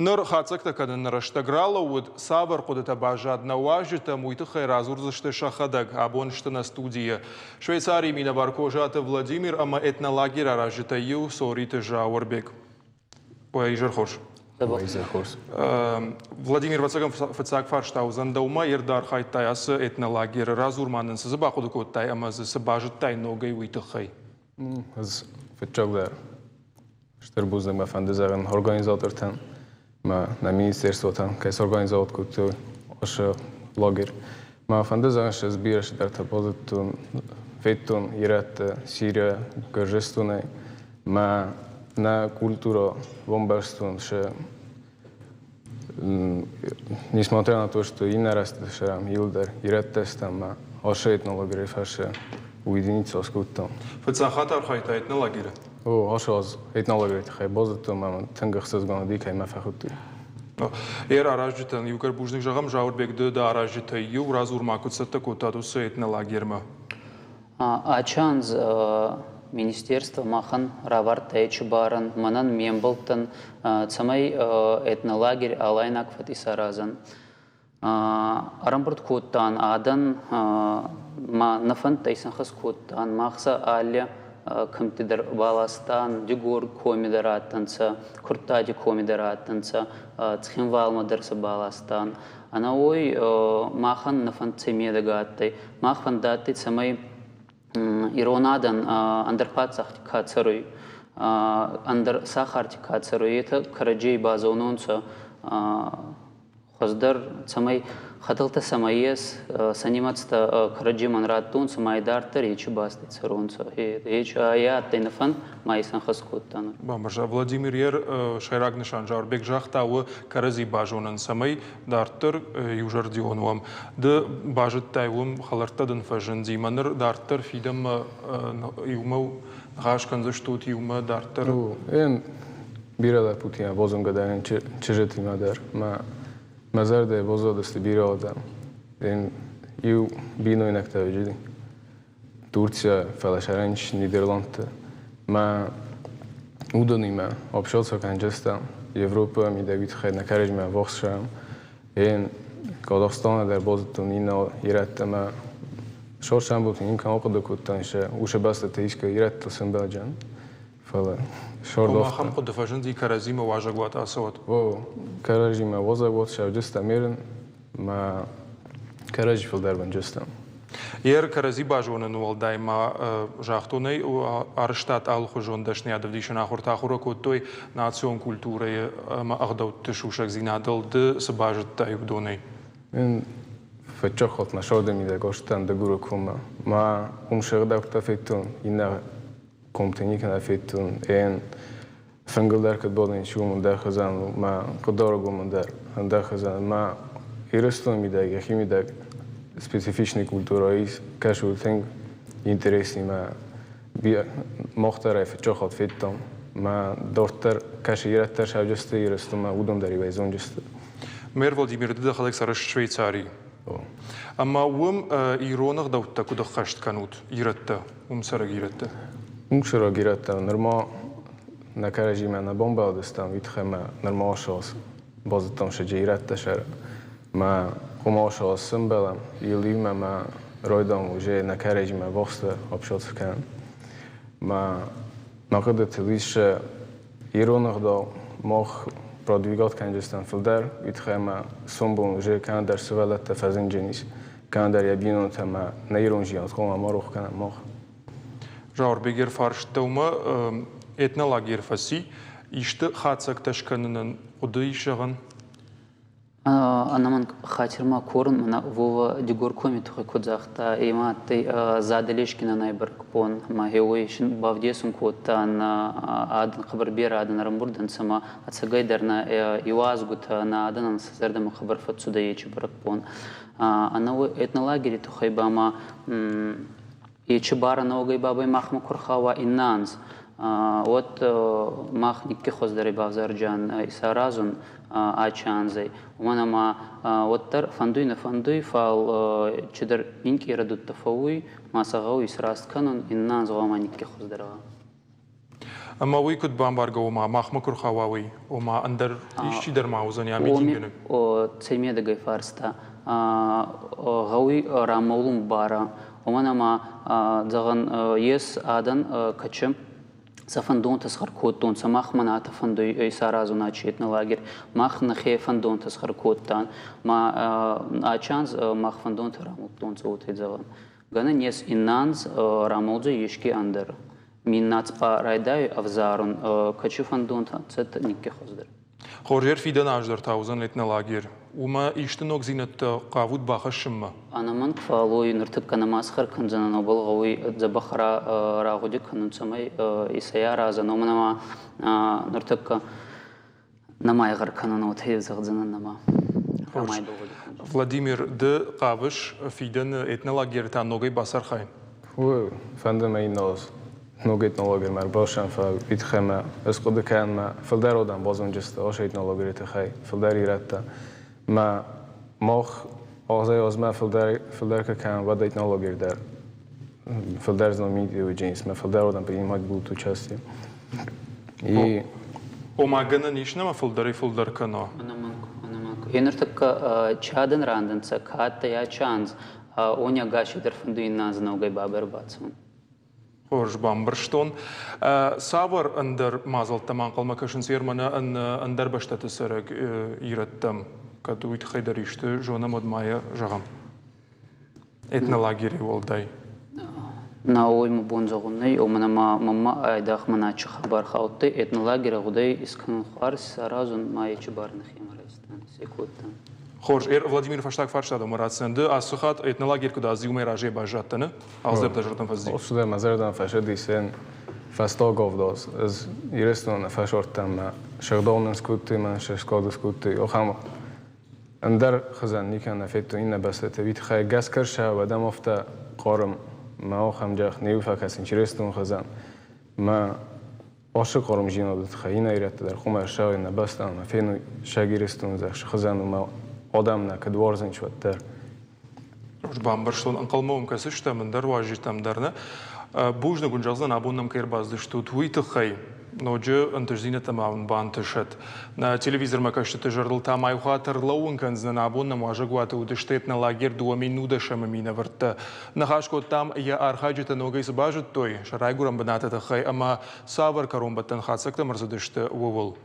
Ныр хатдзӕгтӕ кӕныны рӕстӕг ралӕууыд, цавӕр хъуыдытӕ баззад нӕ уазджытӕм, уый тыххӕй радзурдзысты сӕхӕдӕг. Абон сты нӕ студийы. Швейцарийы минӕвар Козаты Владимир ӕмӕ этнолагерь аразджытӕй иу Цориты Зауырбег. Уӕ изӕр хорз. Изӕр хорз. Владимир, ӕвӕццӕгӕн, фыццаг фарста уыдзӕн дӕумӕ. Ир дӕ архайдтай ацы этнолагеры. Радзур ма нын, цы дзы бахъуыды кодтай ӕмӕ дзы цы базыдтай ногӕй, уый тыххӕй. Ӕз фыццагдӕр стыр бузныг мӕ фӕнды зӕгъын организатортӕн мӕ нӕ министерствотӕн, кӕй сорганизовать кодтой ацы лагерь. Мӕ фӕнды зӕгъын, ӕз бирӕ цыдӕртӕ базыдтон, федтон ирӕтты Сирия, Гуырдзыстонӕй. Мӕ нӕ культурӕ бамбӕрстон сӕ несмотря на то, что иннӕ рӕстӕг сӕм иуылдӕр ирӕттӕ стӕм ӕмӕ ацы этнолагеры фӕрцы уединиться скодтам. Фыццаг хатт архайдтай этнолагеры? О, ацы аз этнолагеры тыххӕй базыдтон ӕмӕ тынг ӕхсызгон уыди, кӕй мӕ фӕхуыдтой. Йӕ аразджытӕн иугӕр бузныг зӕгъӕм, Зауырбег, ды дӕ аразджытӕй иу, радзур ма, куыд цӕттӕ кодтат уыцы этнолагермӕ? Ачандз министерство махӕн равардта ечбарӕн, мӕнӕн ме мбӕлттӕн, цӕмӕй этнолагерь Алайнаг фӕд исаразӕн. Ӕрӕмбырд кодтан адӕн, ма нӕ фӕндтӕ исӕнхӕст кодтан, мах сӕ алли кӕмтти дӕр баластан, Дигор коми дӕр адтӕнцӕ, Курттати коми дӕр адтӕнцӕ, Цхинвалмӕ дӕр сӕ баластан. Ӕнӕуой махӕн нӕ фӕндтӕ медӕгӕ адтӕй. Мах фӕндадтӕй, цӕмӕй ирон адӕн ӕндӕр паддзахти ка цӕруй, ӕндӕр сахарти ка цӕруй, етӕ кӕрӕдзей базононцӕ хуӕздӕр, цӕмӕй хӕтӕлтӕ сӕмӕ ес, сӕ нимӕдзтӕ кӕрӕдземӕн раттонцӕ ма идарддӕр ечи бӕсти цӕронцӕ. Е адтӕй нӕ фӕнд, ма исӕнхӕст кодтан. Бамбӕрста. Владимир ер сӕйраг нысан Зауырбег загъта, у кӕрӕдзи базонын, цӕмӕй дарддӕр иузӕрдион уӕм. Ды базыдтай уым, хӕлӕрттӕ дын фӕзынди, мӕ ныр дарддӕр фидӕнмӕ иумӕ ныхас кӕндзыстут, иумӕ дарддӕр. Эн бирӕ лӕппутимӕ базонгӕ дӕн чызджытимӕ дӕр. Мӕ зӕрдӕйы баззадысты бирӕ адӕм. Эн иу бинойнӕгтӕ уыди Турция, фӕлӕ сӕрӕнч Нидерландты. Мӕ уыдонимӕ общаться кӕнджыстӕм Европӕ мидӕг тыххӕй нӕ кӕрӕдзимӕ ӕввахс Én Казахстаны дӕр базыдтон иннӕ ирӕттӕ ӕмӕ сорсӕмбылты никӕм ахъуыды кодтон, сӕ уыцы бӕстӕты искӕй ирӕттыл сӕмбӕлджан. Фӕлӕ сордофтӕ. Ахӕм хъуыды фӕзынди кӕрӕдзимӕ уазӕгуат ацӕуӕд. О, кӕрӕдзимӕ уазӕгуат сӕвджыстӕм ерын мӕ кӕрӕдзи фылдӕр бынджыстӕм. Ер кӕрӕдзи базонын уӕлдай ма загътон ӕй, арӕзтад алыхуызон дӕсныйад ӕвдисӕн ахуыртӕ ахуыр кодтой национ культурӕйы ӕмӕ ӕгъдӕутты сусӕгдзинадыл. Ды цы базыдтай уыдонӕй? Ин фыццаг хатт мӕ сӕрды мидӕг астӕн Дыгуры коммӕ. Ма уым сӕгъдӕуттӕ федтон, иннӕ комты никӕнӕ федтон. Эн фынгыл дӕр куыд бадын, чи уым ӕндӕр хызӕн у, мӕ хъуыдарӕг уым ӕндӕр хызӕн. Мӕ Ирыстоны мидӕг, йӕхи мидӕг специфичный культура ис, кӕсы тынг интересный мӕ мах дӕр ӕй фыццаг хатт федтам. Мӕ дарддӕр кӕсы ирӕттӕ сӕвджысты Ирыстонмӕ, уыдон дӕр иуӕй зонджысты. Мэр Владимир, ды дӕхӕдӕг цӕрыс Швейцарийы. Ӕмӕ уым ирон ӕгъдӕуттӕ куыд ӕххӕст кӕнут, ирӕттӕ, уым цӕрӕг ирӕттӕ? Уым цӕрӕг ирӕттӕ нырма нӕ кӕрӕдзимӕ нӕ бамбӕлдыстӕм, уый тыххӕй мӕ нырма асалц базыдтам сӕджы ирӕттӕ сӕр. Мӕ хъуымӕ асалц сӕмбӕлӕм, иу-иумӕ мӕ райдам уже нӕ кӕрӕдзимӕ вахсты общаться кӕнӕм. Мӕ мӕ хъуыдытыл ис ирон ӕгъдау мах продвигать кӕнджыстӕм фылдӕр, уый тыххӕй ӕмӕ сомбон уже кӕнӕдӕр сывӕллӕттӕ фӕзынджынис, кӕнӕдӕр йӕ бинонтӕ ӕмӕ нӕ ирон зиан хъуамӕ ма рох кӕнӕм мах. Зауырбег ӕрфарст дӕумӕ этнолагерь фӕци, исты хатдзӕгтӕ скӕнынӕн хъуыды ис зӕгъӕн? Ӕнӕмӕнг хатир ма корун, мӕнӕ Вова Дигоркоми туххӕй куд загъта, ема адтӕй Задӕлескинӕн бӕрӕгбон, ӕма гъеуой бавдесун кодта нӕ адӕн, хъӕбӕр берӕ адӕн ӕрӕмбурд ӕнцӕ ӕма ӕцӕгӕйдӕр нӕ иуазгутӕ, нӕ адӕнӕн сӕ зӕрдӕмӕ хъӕбӕр фӕццудӕй ечи бӕрӕгбон. Ӕнӕуи этнолагери туххӕй ба ма ечи барӕ нӕуӕгӕй бабӕй махмӕ ку рхауа иннӕ анз, уӕд мах никки хуӕздӕрӕй бавзарджиан исаразун ачи анзӕй. Уомӕн ӕма уӕддӕр фӕндуй нӕ фӕндуй, фал чидӕр минкъий рӕдудтӕ фӕууй, ма сӕ гъӕуй исраст кӕнун, иннӕ анз гъӕуама никки хуӕздӕр уа. Ӕмӕ уый куыд бамбаргӕ, ома махмӕ куы рхауа уый, ома ӕндӕр исчи дӕр ма уыдзӕн йӕ митинггӕнӕг? Цӕй медӕгӕй фарста гъӕуй рамолун барӕ, уомӕн ӕма, зӕгъӕн, ес адӕн кӕчи сӕ фӕндонтӕ сгъӕр кодтонцӕ, мах мӕнӕ фӕндуй исаразун ачи этнолагерь, мах нӕхе фӕндонтӕ сгъӕр кодтан, ма ачи анз мах фӕндонтӕ рамулдтонцӕ, уотӕ зӕгъӕн. Гӕнӕн ес иннӕ анз рамолдзӕй еске ӕндӕр. Миннацпа райдайуй ӕвзарун, кӕчи фӕндонтӕ цӕттӕ никки хуӕздӕр. Хорзӕр фидӕн аз дӕр та уыдзӕн этнолагерь. Уымӕ исты ногдзинӕдтӕ хъавут бахӕссынмӕ? Ӕнӕмӕнг фӕллой ныртӕккӕ нӕма схъӕр кӕндзӕнӕн, уобӕл гъӕуй дзӕбӕх рагъуди кӕнун, цӕмӕй исӕй аразӕн, уомӕн ӕма ныртӕккӕ нӕма игъӕр кӕнун, уотӕ зӕгъдзӕнӕн нӕма. Владимир, ды хъавыс фидӕны этнолагерь та ногӕй бацархайын? Фӕнды мӕ иннӕ ног этнолагермӕ ӕрбацӕуӕн, фӕлӕ уый тыххӕй мӕ ӕз хъуыды кӕнын, мӕ фылдӕр адӕм базондзысты ацы этнолагеры тыххӕй, фылдӕр ирӕттӕ. Мӕ мах азӕй-азмӕ фылдӕр фылдӕр куы кӕнӕм, уӕд этнолагерь дӕр фылдӕр знаменитый уыдзӕнис, мӕ фылдӕр адӕм принимать будут участие. И Ома гӕнӕн ис нӕмӕ фылдӕрӕй-фылдӕр кӕна? Ӕнӕмӕнг, ӕнӕмӕнг. Еныртӕккӕ чадӕн рандӕнцӕ, кӕд ӕй ачанз, они ӕгасидӕр фӕндуй иннӕ наукӕй бабӕр бацӕун. Хорз бамбӕрстон. Цавӕр ӕндӕр мадзӕлттӕм ӕнхъӕлмӕ кӕсынц Ерманы ӕндӕр бӕстӕты цӕрӕг ирӕттӕм? Кӕд уый тыххӕй дӕр исты зонӕм, уӕд ма йӕ зӕгъӕм. Этнолагеры уӕлдай. Науой мӕ бон зӕгъун нӕй, уомӕн ӕма мӕмӕ айдагъ мӕнӕ хабар хаудтӕй этнолагерь гъудӕй искӕнун хуарз исаразун ма ечи бар нӕхемӕ райстан, се кодтан. Хорз, Владимир, фӕстаг фарста дӕм ратдзӕн. Ды ацы хатт этнолагерь куыд азиумӕ разӕй баззадтӕ, нӕ? Алцыдӕр дӕ зӕрдӕм фӕцыди? Алцыдӕр мӕ зӕрдӕм фӕцыдис. Фӕстаг авдаз ӕз Ирыстоны фӕсардтӕн мӕ сыгъдау нын скодтой, мӕ сӕ скодтой. Ахӕм ӕндӕр хуызӕн никӕм нӕ федтон иннӕ бӕстӕты. Уый тыххӕй гӕсгӕ уӕд ӕм афтӕ хъарм мӕ ахӕм джах не фӕкӕсын чырыстон хуызӕн. Мӕ Ацы хъармдзинады тыххӕй иннӕ ирӕттӕ дӕр хъуамӕ ссарой нӕ бӕстӕ ӕмӕ феной сӕ Ирыстоны зӕххы хуызӕн ӕмӕ адӕм нӕ куыд уарзынц, уӕддӕр. Хорз бамбӕрстон, ӕнхъӕлмӕ уӕм кӕсыстӕм, ӕндӕр уазджытӕм дӕр нӕ. Бузныг уын зӕгъдзӕн, абон нӕм кӕй ӕрбацыдыстут, уый тыххӕй. Ноджы ӕнтыстдзинӕдтӕ ма уын бантысӕд. Нӕ телевизормӕ кӕсджыты зӕрдыл та ма иу хатт ӕрлӕууын кӕндзынӕн, абон нӕм уазӕгуаты уыдысты этнолагерь 2019-ы минӕвӕрттӕ. Ныхас кодтам, йӕ архайджытӕ ногӕй цы базыдтой, сӕ райгуырӕн бынаты тыххӕй ӕмӕ цавӕр кӕронбӕттӕн хатдзӕгтӕм ӕрцыдысты, ууыл.